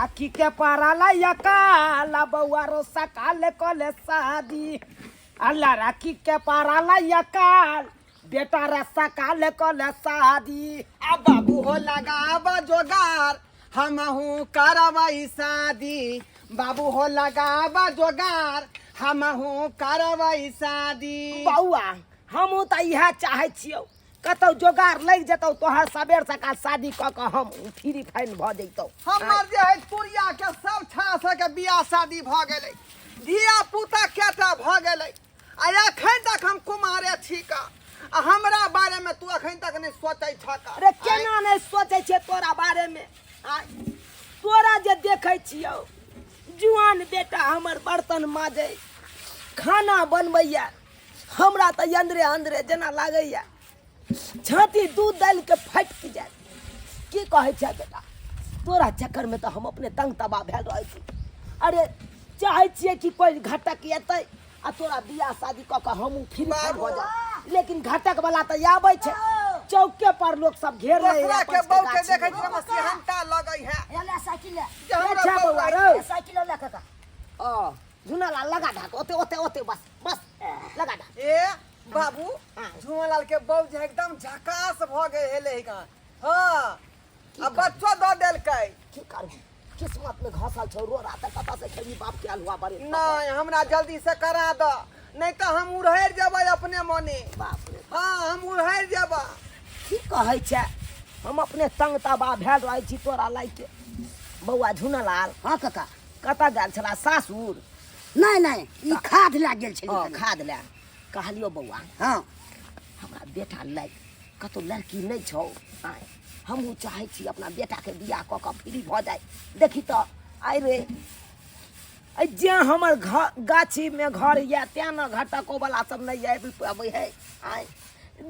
राखी के पारा काला बउआ रो सकाल कले शादी। अल्लाह राखी के पारा काल बेटा रे सकाल कले शादी। आ बाबू हो लगाब जोगार, हमहू करबई शादी। बाबू हो लगाब जोगार, हमहू करबई शादी। बउआ हमहूँ तऽ इएह चाहै छियौ, कतौ जोगार लागि जेतौ तोहर सबेर सकाल शादी कऽ कऽ हम फ्री फाइन भऽ जैतौ। हमर जे है तुरिया के सब छाड़ा के बियाह शादी भऽ गेलै, धिया पुता केटा भऽ गेलै, आ एखन तक हम कुमारे छी का। आ हमरा बारे में तू एखन तक नहीं सोचै छ का? अरे केना नहीं सोचै छियै तोरा बारे में? आ तोरा जे देखै छियौ जुआन बेटा हमर बर्तन माजै खाना बनबैया, हमरा तऽ अंदरे अंदरे जेना लागैया छाती दूध दालि के फाटि जायत। की कहै छै बेटा, तोरा चक्कर में तऽ हम अपने तंग तबाह भेल रहै छी। अरे चाहै छियै कि कोइ घटक एतै आ तोरा बियाह शादी कऽ कऽ हमहूँ फ्री भऽ जाउ, लेकिन घटक वाला तऽ आबै छै चौके पर लोक सब घेर लै दोसरा के बहू के देखै छी हमरा सिहंता लगै है। ले साइकिल ले। जे हमरा अच्छा बहू बौआ है। रौ। साइकिल ले काका। ओ झुनालाल लगा ढाक ओते ओते ओते बस बस लगा ढाक। ए बाबू हाँ। झुनालाल के बहू जे एकदम झकास भ गेल हेले ही का। हां आ बच्चो द देलकै। की करबी, किस्मत में घसल छौ रो रात कतऽ से खेबी बाप के अलुआ बड़े। नहीं हमरा जल्दी से करा द, नहीं तो हम उड़हर जेबै अपने मने। बाप रे। हाँ हम उड़हर जेबै। की कहै छै, हम अपने तंग तबाह भेल रहै छी तोरा लाइके। बौआ झुनालाल। हाँ काका। कतऽ गेल छला सासुर? नहीं नहीं ई खाद लए गेल छली। हँ, खाद लए। कहलियौ बौआ। हाँ। हमरा बेटा लायक कतौ लड़की नहीं छौ। आँय, हमहूँ चाहै छी अपना बेटाके बियाह कऽ कऽ फ्री भऽ जाय। देखी तऽ आइ रे जे हमर घर गाछीमे घर यऽ तेँ ने घटकोवला सब नहि आबि पाबै है। आँय,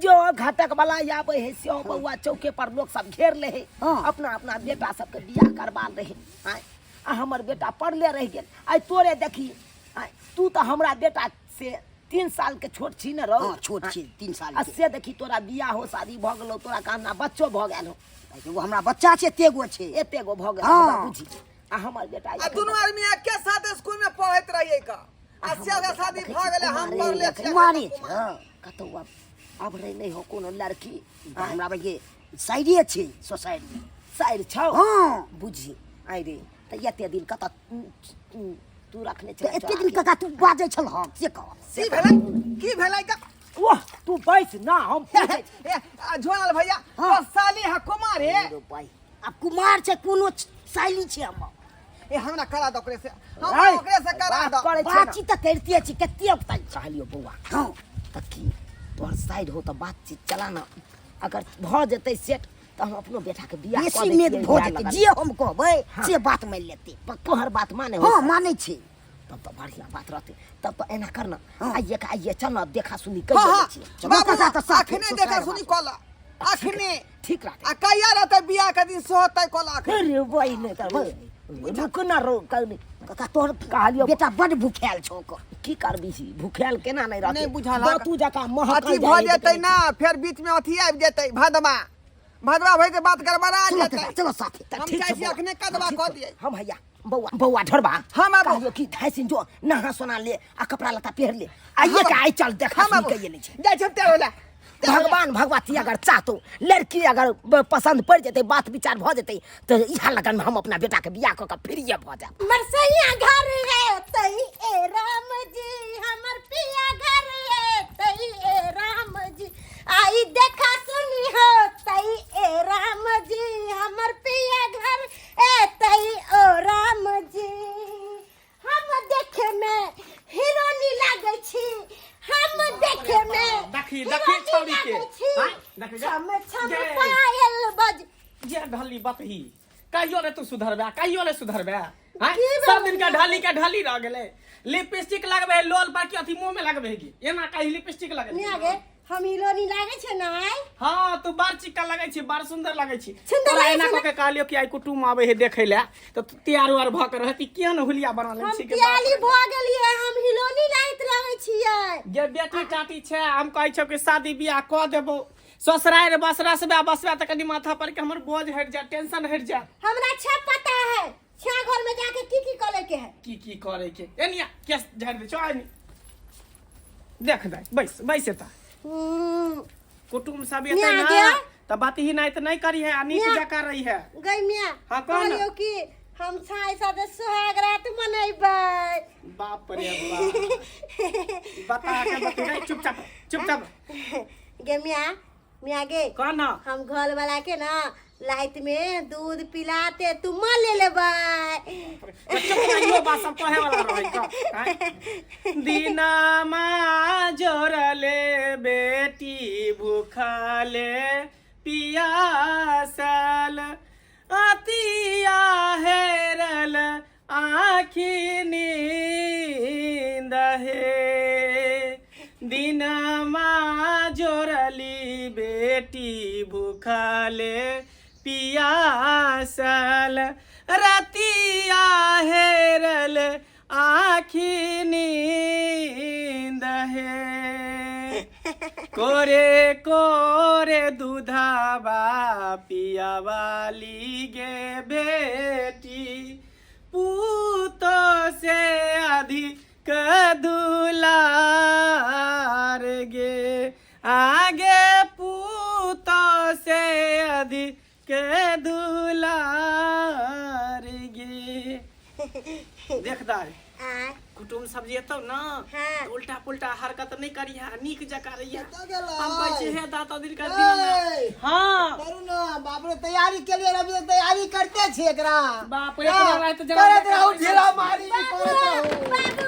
जो घटकवला आबै है सेहो बौआ चौके पर लोक सब घेर लै है। हाँ। अपना अपना बेटा सबके बियाह करबा लै है। आँय, आ हमर बेटा पढ़ले रहि गेल। आइ तोरे देखी, आँय, तू तऽ हमरा बेटा से 3 साल के छोट छी ने रौ? हाँ, छोट छी, 3 साल आ के। से देखी तोरा बियाह हो शादी भऽ गेलौ, तोरा कहना बच्चो भऽ गेल हो। एगो हमरा बच्चा छै, एते गो छै। एते गो भऽ गेल, हाँ। हमरा बुझी। आ हमर बेटा आ दुनू आदमी एके साथ स्कूल में पढ़ैत रहियै का। आ से ओकरा शादी भऽ गेलै, हम पढ़ले छियै, कुमारे कुमारे छै, हाँ। कतौ अब रे नहीं हो कोनो लड़की। हमरा बगे साइडे छै, सोसाइटी। साइड छौ? हाँ। बुझी आइ रे तऽ एते दिन कतऽ तू रखने तऽ छलै एते दिन काका तू बाजै छल हँ से कह। की भेलै? की भेलै का? वाह तू बैस ना हम पूछै छी। ए, आ, झोलाल भैया, हाँ। तो साली है कुमार है। रे भाई, आब कुमार छै कोनो साली छै हमर। ए हमरा करा दो ओकरे से, हमरा राइ, ओकरे से करा बात दो। करै छै ना। बातचीत तऽ करिते छी, कते उगतै छै। कहलियौ बौआ। हाँ। तऽ की तोहर साइड हो तऽ बातचीत चला ना, अगर भऽ जेतै सेट तऽ हम अपनो बेटाके बियाह कऽ बेसी दै मेद छियै, भऽ बियाह जेतै, लगन। जे हम कहबै हाँ। से बात मानि लेतै। तोहर बात माने हो? हाँ मानै छै। तब तऽ बढ़िया बात रहतै। तब तऽ एना कर ना, हाँ। आइए के आइए चल ना, देखा सुनी कर हाँ, लै हाँ। छियै। चलो, बाबू, काका तऽ साथे अखने सोसाइटी देखा सुनी बात। कऽ ला, अखने। ठीक रहतै। आ कहिया रहतै बियाह के दिन सेहो तय कऽ ला अखने। अरे भाई, नहि तऽ भाई, रुक ना रो, कनी। काका, तोहर कहलियौ बेटा बड भूखायल छौ ओकर। की करबी, भूखायल केना नहि रहतै? नहि बुझल बातू जकाँ महकल अथी भऽ जाइ है जेतै देखै ना, फेर बीच में अथी आबि जेतै भदवा, भदवा भऽ जेतै बात गड़बड़ा चलो जेतै। काका, चलो साथे। तऽ हम ठीक चाहै छै छी बौआ। अखने कदवा ठीक कऽ छै। दियै। हम हैया बौआ, बौआ ढोरबा। हम आबो। कहलियौ कि धाइसिन जो नहा सोना ले आ कपड़ा लत्ता पहिर ले, आइए के आइ चल देखा हम सुनी आबो। कइए लै छै। जाइ छी तेरो लए। भगवान भगवती अगर चाहतो, लड़की अगर पसंद पड़ जेतै, बात विचार भऽ जेतै, तऽ इएह लगन में हम अपना बेटा के बियाह कऽ कऽ फ्रीये भऽ जायब। हमर सैया घर है तई ए राम जी, हमर पिया घर है तई ए राम जी, आई देखा सुनी हो तई ए राम जी, हमर पिया घर ए तई ओ राम जी। हम देखे में हीरोनी लागै छी, हम देखे में देखी, देखी हीरोनी छौड़ी के। लागै छी। आँय, देखी, छम छम गे। पायल बज। जे ढली बतही, कहियो ने तू सुधरबे, कहियो ने सुधरबे। आँय, की भेलै? सब दिन का ढली के ढली रह गेलै। लिपस्टिक लगबे है लोल पर की अथी मुंह में लगबे है की? एना कहीं लिपस्टिक लगबे। निया गे, हम हीरोनी लागै छै ने आइ? हाँ, तू बड़ चिक्का लगै छी, बड़ सुंदर लगै छी। सुंदर तोरा लगै एना छै कऽ ने? के कहलियौ कि आइ कुटुम आबै है देखै लए, तऽ तू तैयार उयार भऽ के रहती, किया ने हुलिया बना लै हम छी के बाप प्याली रे। भऽ गेलियै, हम हीरोनी लागैत रहै छियै। गे बेटी टाटी छै, हम कहै छियौ कि शादी बियाह कऽ देबौ, ससुरारि बस रसबे बसबे तऽ कनि माथा पर के हमर बोझ हटि जायत, टेंशन हटि जायत। हमरा छै पता है, छा घर की की करे के एनिया केस झाड़ि दै छौ आइ देख दाइ बैस बैस एतऽ कुटुम्ब सब एतै मियाँ ना गया? तऽ बात ही नहीं तऽ नहीं करी है आ नीक मियाँ। जकाँ रही है गई मिया हाँ, कह ना। कहलियौ कि हम छाई साथे सुहाग रात मनेबै। बाप रे बाप, बता के बता, चुपचाप चुपचाप। गे मिया, मिया गे, कह ना। हम घर वाला के ना लाइत में दूध पिलाते तुम ले लेबै। चुप रहियो, बात सब कहे वाला रहै का आँय? दिनमा जोरले बेटी भूखले पियासल अतिया हेरल आखी नींद हे, दिनमा जोरली बेटी भूखले पियासल रतिया हेरल आखी नींद हे, कोरे कोरे दूधाबा पियावाली गे बेटी पूतो से अधिक दुलार गे, आगे पूतो से अधिक दुलार गे। देख दाइ, आय। कुटुम्ब सब जे एतौ ना, हाँ। तऽ उल्टा पुल्टा हरकत नहि करिहे, नीक जकाँ रहिहे। कतऽ गेलै? हम कहै छी हे दाता दिन का दिन। ए! हाँ करू ना बाप रे, तैयारी के लिए अभी तक तैयारी करते छी एकरा। बाप रे, एकरा राति जरा करैत रहू, ढीला मारी बाबू करैत रहू। बाबू,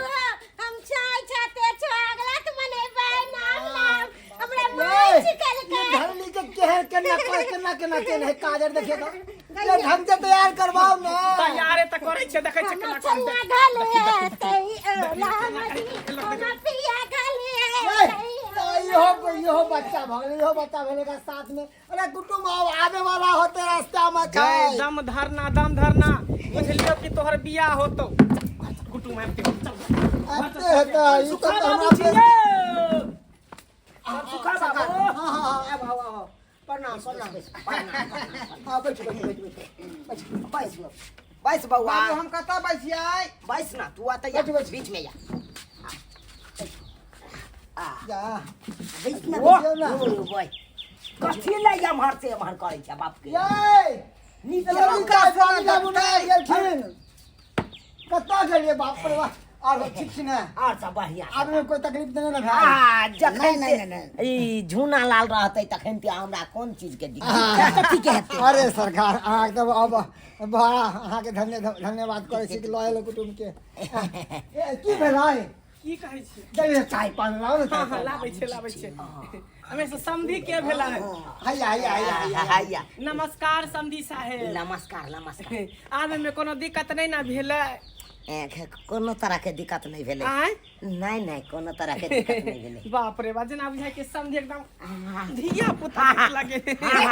हम छाई छाते सुहाग रात मनेबै, नाम नाम हमरा माय ये छिकल के धरनी के केहन केना कर केना केना केना है काजर देखिए तो ये ढंग से तैयार करवाओ ना। तैयारे तऽ करै छै, देखै छै केना हमर करै छन्ना घल हेतै ओ राम जी, हमर पिया घल हेतै। इहो इहो बच्चा भऽ गेलै, इहो बच्चा भेलै एकरा साथ में। अरे कुटुम्ब आब आबे वाला होते रास्ता में गए। छै। दम धरना दम धरना, बुझलियौ कि तोहर बियाह होतौ। कुटुम्ब आबिते चल। आते हेतै ई तो सुखा हमरा बाबू पे- छियै। सुखा बाबू। हाँ हाँ हाँ, आब आब आब, प्रणाम प्रणाम। हाँ बैठो बैठो बैठो बैठो। बैस बैस बौआ। बाबू हम कतऽ बैसियै? बैस ना तू, आते या बैठ, बैठ। बीच में या। जा। बैस ना। ओ, ना। ओ बोय, कथी ले एम्हर से एम्हर करै छै बाप के? यै नीक जल्दी जकाँ। चाय पानी लाबू ना, गेलखिन कतऽ गेलियै? बाप रे बाप, आर ठीक छी ने? आर सब बढ़िया। आदमी कोई तकलीफ देने ना भाई? आ जखन नहीं, नहीं, से नहीं, ई झूना लाल रहतै तखन ते हमरा कोन चीज के दिक्कत? कथी के हेतै? अरे सरकार, अहाँके तऽ अब बड़ा अहाँके धन्यवाद करै छी कि लऽ एलहुँ कुटुम्ब के। ए, की भेलै? की कहै छी? चलिए चाय पानी लाओ ने। हाँ हाँ, लाबै छै लाबै छै। हमे से समधी के भेलै? हैया हैया हैया हैया। हैया। नमस्कार समधी साहेब। नमस्कार नमस्कार। आबे में कोनो दिक्कत नहीं ना भेलै? ए, कोनो तरह के दिक्कत नहीं भेलै। आँय? नहीं नहीं, कोनो तरह के दिक्कत नहीं भेलै। बाप रे बाप, जेना बुझाइ कि समधी एकदम धिया पुता के लगे नहि।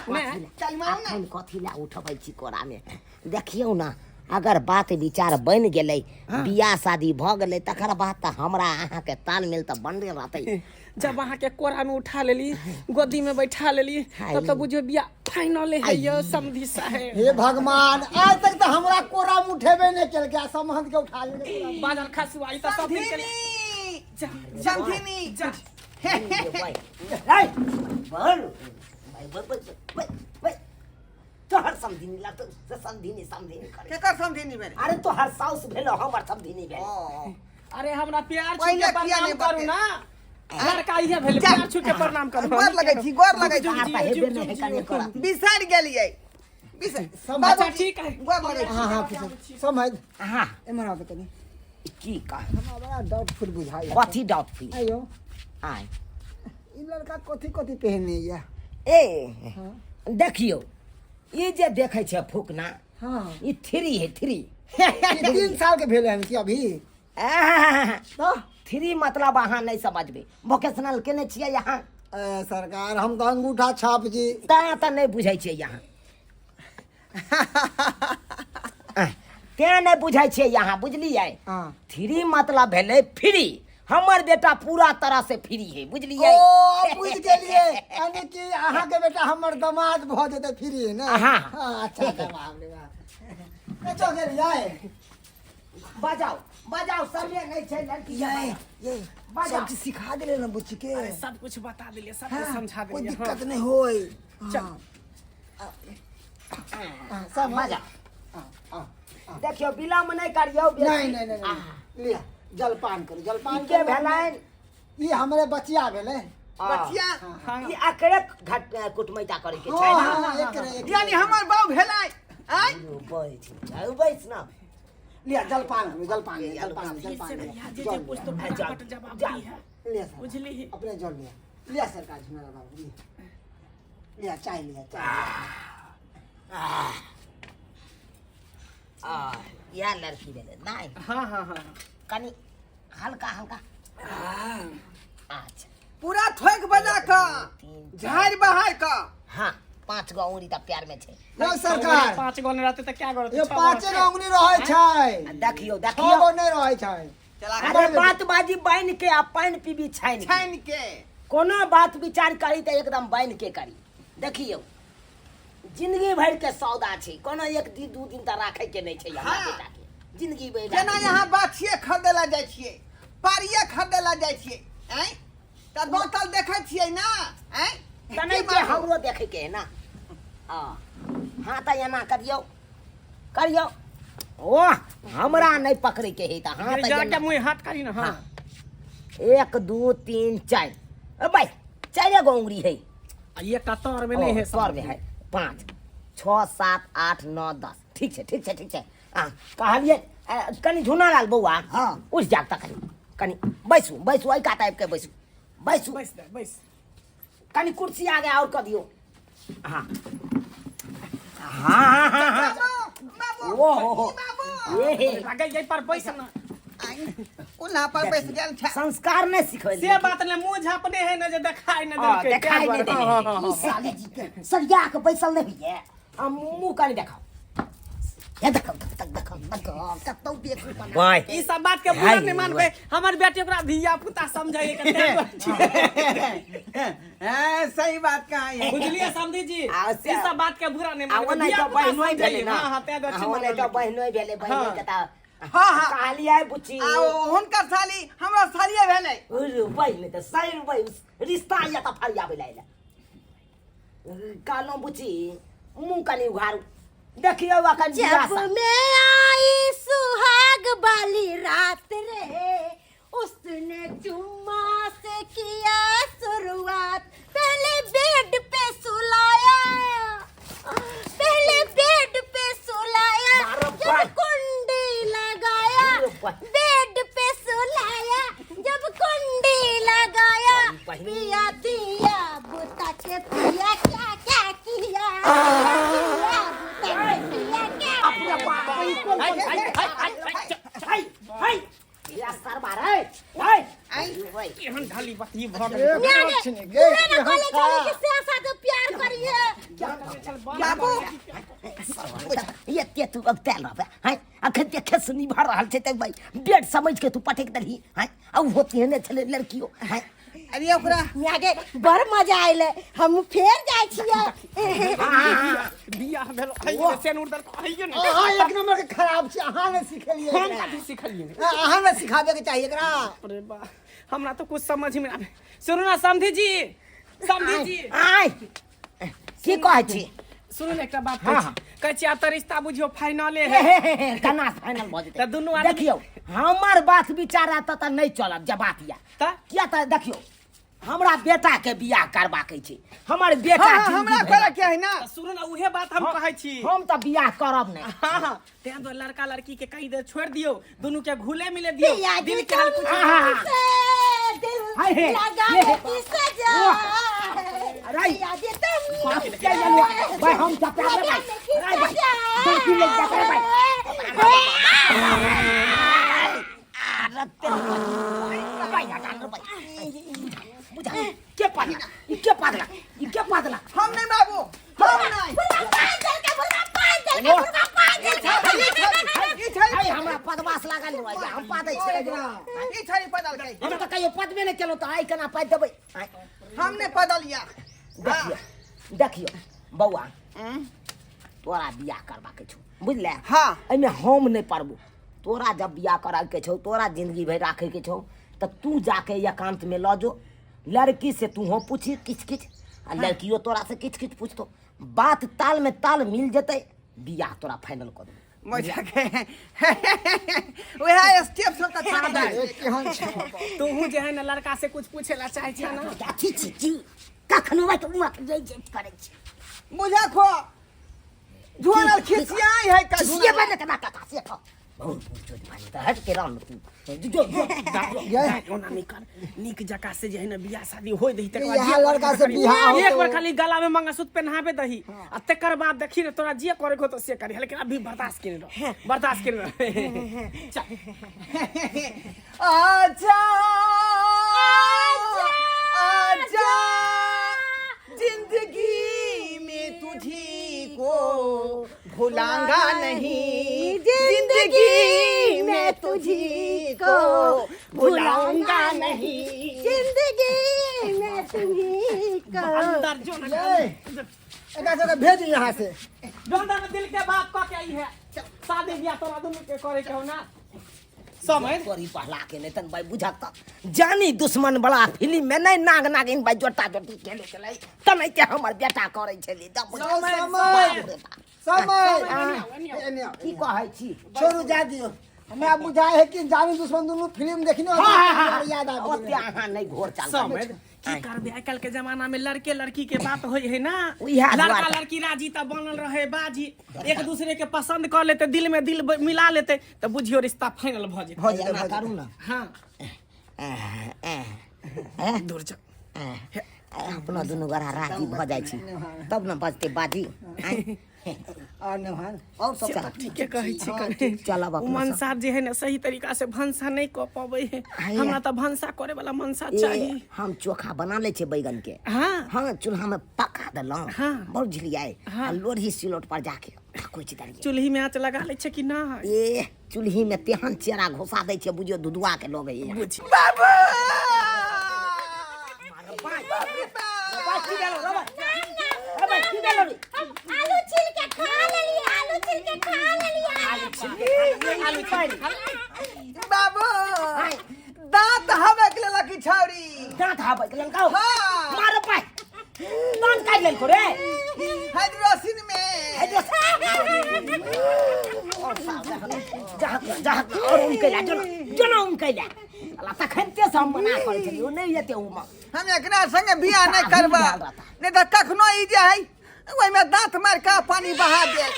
अखन कथी लए उठबै छी कोरामे? देखियौ ना, अगर बात विचार बनि गेलै, बियाह शादी भऽ गेलै, तकर बाद तऽ हमरा अहाँके तालमेल तऽ बनले रहतै। जब अहाँके कोरा में उठा लेली, गोदी में बैठा लेली, हाय। तब तो बुझियो बियाह फाइनल है यौ समधी साहेब। हे भगवान, आज तक तऽ हमरा कोरा में उठेबे नहि केलकै आ समहत के उठा लेलकै कोरा में। बाजल खसुआ ई तऽ सब दिन के जा। समधिनी जा। तोहर समधिनी लगतौ से समधिनी समधिनी करे। केकर समधिनी भेलै? अरे तोहर साउस भेलो, हमर समधिनी भेल। ओ। अरे हमरा प्यार छू पहिले के किया प्रणाम नहि करू बतेलौ? ना, लड़का इहे भेलै। जा। प्यार छू के प्रणाम करू। गोर लगै छी, गोर लगै छी। जुग आर तऽ जियो, हेबे जुग नहि जुग कने जियो। करत। बिसरि गेलियै, बिसरि। अच्छा ठीक है। गोर लगै छी। हाँ हाँ, समझ। हाँ। एम्हर आउ तऽ कनि। की कह? हमरा बड़ा डाउटफुल बुझाइया। कथी डाउटफुल? आइयो। आय। ई लड़का कथी कथी पहने या? ए देखियौ, ई जे देखै छै फूकना, हाँ, ई थ्री है, थ्री। ई 3 साल के भेलै हन कि अभी? तऽ थ्री मतलब अहाँ नहि समझबै। वोकेशनल केने छियै अहाँ? ए, सरकार, हम तऽ अंगूठा छाप जी। तैं तऽ नहि बुझै छियै अहाँ, तें नहि बुझै छियै अहाँ, बुझलियै? हाँ। थ्री मतलब भेलै फ्री। हमर बेटा पूरा तरह से फ्री है, बुझलियै? ओ बुझि गेलियै, यानी कि अहाँके बेटा हमर दामाद भऽ जेतै फ्री ने? हाँ। हाँ, अच्छा अच्छा, बाप रे बाप। कतऽ गेलियै? बजाओ बजाओ, समय नहीं छै लड़की के। ये ये बजाओ। सब चीज सिखा देले ना बुच्ची के। अरे सब कुछ बता दिलियै, सब कुछ हाँ, समझा कोई दिलियै। दिक्कत नहीं होय। चल। हाँ। हाँ, सब बजाओ। देखियौ विलम्ब नहि करियौ बेसी। नहीं नहीं नहीं नहीं, लिया जलपान करू, जलपान ई के करू। भेलनि? ई हमरे बचिया भेलै। बचिया। ई अकरे घट कुटमैता करे के छै हाँ, ना? हाँ, एकरे, एकरे। यानी हमर बाऊ भेलै आय। बैठ जाउ, बैठ ना। लिया जलपान करू, जलपान लिया, जलपान फिर से जलपान भैया लिया, जे जे जल पूछतो लिया। फटाफट जवाब जा। दी है। लिया सर। बुझली? अपने जल लिया, लिया सरकार झुना बाबू, लिया लिया चाय लिया, चाय लिया। आ इएह लड़की भेलै नहि? हाँ हाँ हाँ। कनि हल्का हल्का। अच्छा। पूरा ठोक बजा कऽ तीन झाड़ि बहार कऽ। हाँ, 5 गो उंगली तऽ प्यार में छै। यो सरकार, 5 गो नहि रहतै तऽ क्या गो रहतै? यो 6 गो पाँचे रहतै। गो उंगली रहै छै। देखियौ 6 देखियौ गो नहि रहै छै। चला। अरे बात बाजी बान्हि के आ पानि पीबी छानि के। छानि के। कोनो बात विचार करी तऽ एकदम बान्हि के करी। देखियौ जिंदगी भरि के सौदा छै, कोनो एक दिन 2 दिन तऽ राखै के नहि छै हमरा हाँ। बेटा के जिंदगी भरि। जेना यहाँ बाछिए खरीदे ला जाइ छियै, पारिए खरीदे ला जाइ छियै, आँय तऽ बोतल देखै छियै ना? आँय तऽ नहि छै, हमरो देखै के है ना। हाँ हाँ, तऽ एना करियौ करियौ, ओह हमरा नहि पकड़ै के है तऽ हाँ तऽ जा के एना। मुँह हाथ करी ना। हाँ। 1 2 3 4, ए भाई 4 गो उंगली है। आ एकटा तर में नहीं है। तर में है 5 6 7 8 9 10। ठीक छै ठीक छै ठीक छै। आ कहलियै कनि झुना लाल बौआ। हाँ। उठि जाग तऽ कनि कनि बैसू बैसू, एहि कात आबि के बैसू बैसू। बैस दे बैस। कनि कुर्सी आगे और कऽ दियौ। हाँ हाँ हाँ हाँ। बाबू ओ हो हो। बाबू ए हे। गई गई पर बैस ना। कुल्हा पर बैस गेल छै। संस्कार नहि सिखबै से बात ने मुँह झापने है ना जे देखाई ना हाँ, देलकै। देखाई नहि देने। हाँ, हाँ, ई साली जी के सरिया के बैसल नहि होइए। आ मुँह कनि देखाउ। हे देखो देखो देखो देखो कतौ देखू बना। बाय ई सब बात के बुरा नहीं मानबै, हमर बेटी ओकरा धिया पुता समझै के हैं, सही बात कहा है। बुझलियै समधी जी? आ, से- ई सब बात के बुरा नहीं आ मानबै, ओना धिया तऽ पुता बहिनोइ समझै। भेलै ना। हाँ हाँ, तें दुआरे आ ओना तऽ बहिनोइ भेलै, बहिनोइ के तऽ हाँ, हाँ। कहलियै बुच्ची। आ हुनकर साली हमरा सालिए भेलै। अरे बहिन तऽ सही बहिन रिश्ता या तऽ फरियाबै लए अयलै। कहलहुँ बुच्ची मुँह कनि उघारू, देखियौ अखन बियाह जब सा- मैं आई सुहाग वाली रात रे, उसने चुम्मा से किया शुरुआत, पहले बेड पे सुलाया, पहले बेड पे सुलाया, मारो जब बाय। कुंडी लगाया, मारो बाय। बेड पे सुलाया, जब कुंडी लगाया, बहिन। पिया दिया बुता के पिया क्या क्या किया, पिया बुता के पिया क्या। अपने बाप ई कोन कोन हाय हाय या सरबार है हाय हाय। केहन ढाली बात ई भऽ गेलै। न्याने, पूरा ना कॉलेज चले के से साथ प्यार करिए। बाबू एते तू अब तेल रहबे हैं, अखन देखे सुनी भर रहल छै तऽ भाई बेड समझ के तू पटक देलही हैं, आ ओहो तेहने छलै लड़कियो हैं। अरे ओकरा न्यागे बड़ मजा आइले, हम फेर जाइ छियै। बियाह भेल हइयो सेनुर दर हइयो ने। अहाँ एक नंबर के खराब छी, अहाँ ने सिखेलियै हम एकरा। कथी सिखलियै? अहाँ ने सिखाबे के चाही एकरा। अरे बा, हमरा तो कुछ समझ में आबे। सुनू ना समधी जी, समधी जी। आय की कहै छी? सुनू ने एकटा बात हाँ, कहै छी। कहै छी आब तऽ रिश्ता बुझियौ फाइनले हे है। हे हे हे, केना फाइनल भऽ जेतै? तऽ दुनू आदमी- देखियौ हमर बात विचार तऽ तऽ नहि चलत जे बात या तऽ? किया तऽ देखियौ हमरा बेटा के बियाह करबाक छै, हमर बेटा हाँ, हाँ, जिंदगी हमरा भरि करे के है ना। तऽ सुनू ना उहे बात हम कहै छी। हम तऽ बियाह करब नहि। हाँ हाँ, तें दुआरे लड़का लड़की के कही देर छोड़ दियौ, दुनू के घुले मिले दियौ, पिया जी दिल के हाल कुछ हाँ, हाँ। तुमसे दिल हाय हे, लगाने की सजा, अरे। पिया जी तुम चल चल भाई हम जाते हैं भाई। लगाने की अरे भाई, सजा। लड़की ले जाते हैं भाई। अरे तेरे भाई, हटा रे भाई। बुझा के पादला, ई के पादला, ई के पादला। हम नहीं बाबू, हम नहीं। बुढ़वा पाँच दल के, बुढ़वा पाँच दल के, बुढ़वा पाँच दल के। ई छड़ी हाय हमरा पदवास लागल रहै, हम पादै छियै एकरा। ई छड़ी पदल के। हम तऽ कहियो पदबे नहि केलहुँ तऽ आइ केना पादि देबै? आँय, हम नहीं पदलिया। देखियौ देखियौ बौआ, तोरा बियाह करबाक छौ। बुझले? हाँ। एहिमे हम नहि पड़बो। तोरा जब बियाह कराके के छौ, तोरा जिंदगी भरि राखे के छौ, तऽ तू जाके एकांत में लऽ जो लड़की से, तू हो पूछी किछ किछ आ लड़कियो तोरा से किछ किछ पूछतो, बात ताल में ताल मिल जेतै, बियाह तोरा फाइनल कऽ देबो। मजा के वएह स्टेप सब तऽ हाँ, दाइ। ए, केहन छै? तोहू जे है ना लड़का से कुछ पूछे ला चाहे छै ना? अथी छी की कखनो बात उमक जै जै करै छी। बुझा खो झोनल खिसियाई है का? छियै बने त बात से कह बहुत पूछो भाई तऽ हट के राम तू जो जो। दाइ, ओना नहीं कर, नीक जका से जे है ना बियाह शादी होय दही, तकर बाद इएह जे करे लड़का के से करी। बियाह होतौ। एक बार खाली गला में मंगलसूत्र पहनाबे दही आ तकर बाद देखी ने तोरा जे करे के होतो से करी, लेकिन अभी बर्दाश्त केने रह, बर्दाश्त केने रह। चल। आजा आजा, जिंदगी में तुझी को भुलांगा नहीं, जिंदगी में तुझी को भुलाऊंगा नहीं, जिंदगी में तुम्ही को। अंदर जो ना। ए, एकरा सबके भेज यहाँ से। जो अंदर में दिल के बात कह के आई है, शादी बियाह तोरा दुनू के करे के हो ना समय। तोरी पहला के नहीं तन भाई बुझत त जानी दुश्मन बड़ा फिल्म में नहीं नाग नागिन भाई जोटा जोटी खेले छलै तनै के हमर बेटा करै छलै दब। समय समय समय एने आउ। की कहै छी? छोड़ू, जा दियौ। हमरा बुझाइ है कि जानी दुश्मन दुनू फिल्म देखने होतै, हमरा याद आबि ओते गेलै। अहाँ नहीं घोर चाल। समय की करबे, आइ काल्हि के जमाना में लड़के लड़की के बात होय है ना। इएह लड़का दुआरे। लड़की राजी तऽ बनल रहे बाजी, एक दूसरे के पसंद कर लेते, दिल में दिल मिला लेते तऽ बुझियो रिश्ता फाइनल भऽ जेतै। भऽ जेतै, एना भऽ जेतै। करू ना। हाँ। एह, दूर जा। एह, अपना दुनू गोरा राजी भऽ जाइ छी तब ने बजतै बाजी। आँय? और नौहान और सब से तऽ ठीके कहै छी कने। चलब ओ अपना सब। मनसा जे है ने सही तरीका से भनसा नहीं कऽ पबै है। हाय। हमरा तऽ भनसा करे वाला मनसा ए, चाही। हम चोखा बना लै छियै बैगन के। हाँ। हाँ, चूल्हा में पका देलहुँ। हाँ। बड़ झिलियाइ। हाँ। आ लोढ़ी सिलौट पर जाके कुचि देलियै। चूल्ही में आँच लगा लै छै कि नहि? ए, चूल्ही में तेहन चेरा घुसा दै छियै, बुझियौ दुधुआ के लगैया। बुझ बाबू। हम आलू छील के खा लेलिए, आलू छील के खा लेलिए। आलू छील। बाबू, दांत हवे के लेलक ई छौरी। दाँत हाबै के ललकाओ। हाँ। मारो पाइ, दाँत काटि लेलको रे। हाइड्रोसिन में। जहाँ जहाँ और उनके ला जो जो उनके ला अला तखन ते से हम मना करै छलियै, ओ नहि एते उमा। हम एकरा संगे बियाह नहीं करबा, नहीं तऽ कखनो ई जे है ओहिमे दांत मारि के पानी बहा देत।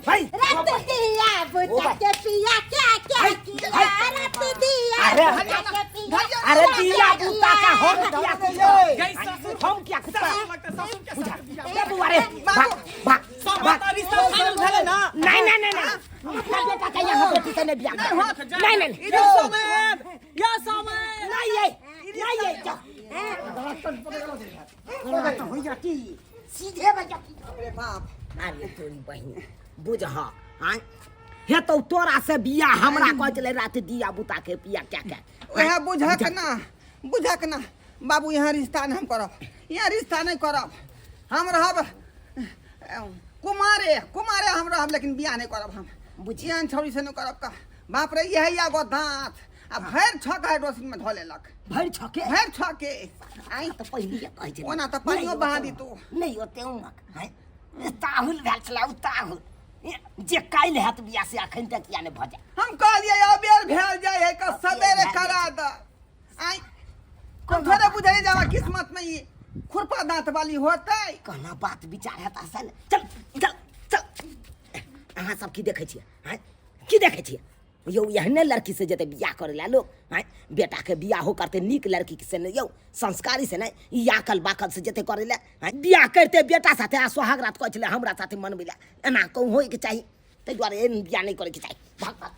भाई। रत दिया बुता के पिया क्या क्या किया, रत दिया अरे, बुता के पिया। अरे दिया बूता का हम किया गई ससुर। हम किया कुत्ता ससुर लगतै, ससुर के साथ बियाह। ए बुआ रे, भाग भाग। सब तऽ रिश्ता फाइनल भेलै ना? नहीं नहीं नहीं नहीं, हम अपना बेटा के यहाँ बेटी से नहीं बियाह करब। नहीं नहीं नहीं। या समेत, या समेत। नहीं ये नहीं ये जा हो जाती सीधे बजा। अरे बाप। अरे तोरी बहिन बुझ हाँ हे तो तोरा से बियाह हमरा कहै छलै रात दिया बुता के पिया क्या क्या। वएह बुझक ना, बुझक ना बाबू, यहाँ रिश्ता नहीं हम करब, यहाँ रिश्ता नहीं करब। हम रहब कुमारे, कुमारे हम रहब, लेकिन बियाह नहीं करब हम। एहन छौरी से नहीं करब का। बाप रे, यही एगो दांत आ भरि छक हाइड्रोसिन में धऽ लेलक। भरि छके? भरि छके। आइ तऽ पहिले कहै छलै। ओना तऽ पानियो बहा दितौ। नहि ओते उमक हैं ताहुल भेल छलै ओ ताहुल जे काल्हि हैत बियाह से अखन तक किया नहि भऽ जाय। हम कहलियै अबेर भेल जाइ है का, सवेरे करा द। आइ हम थोड़े बुझै जावा किस्मत में ई खुरपा दांत वाली होतै। कहना बात विचार हेता से ने। चल चल चल। अहाँ सब की देखै छियै? आँय, की देखै छियै यौ? एहने लड़की से जेतै बियाह करै लए लोक? आँय, बेटाके बियाहो करतै नीक लड़की से नहि यौ, संस्कारी से नहि, ई आकल बाकल से जेतै करै लए? आँय, बियाह करतै बेटा साथे आ सोहाग रात कहै छलै हमरा साथे मनबै लए, एना कहूँ होइके चाही? ताहि दुआरे एहन बियाह नहि करैके चाही। भाग भाग।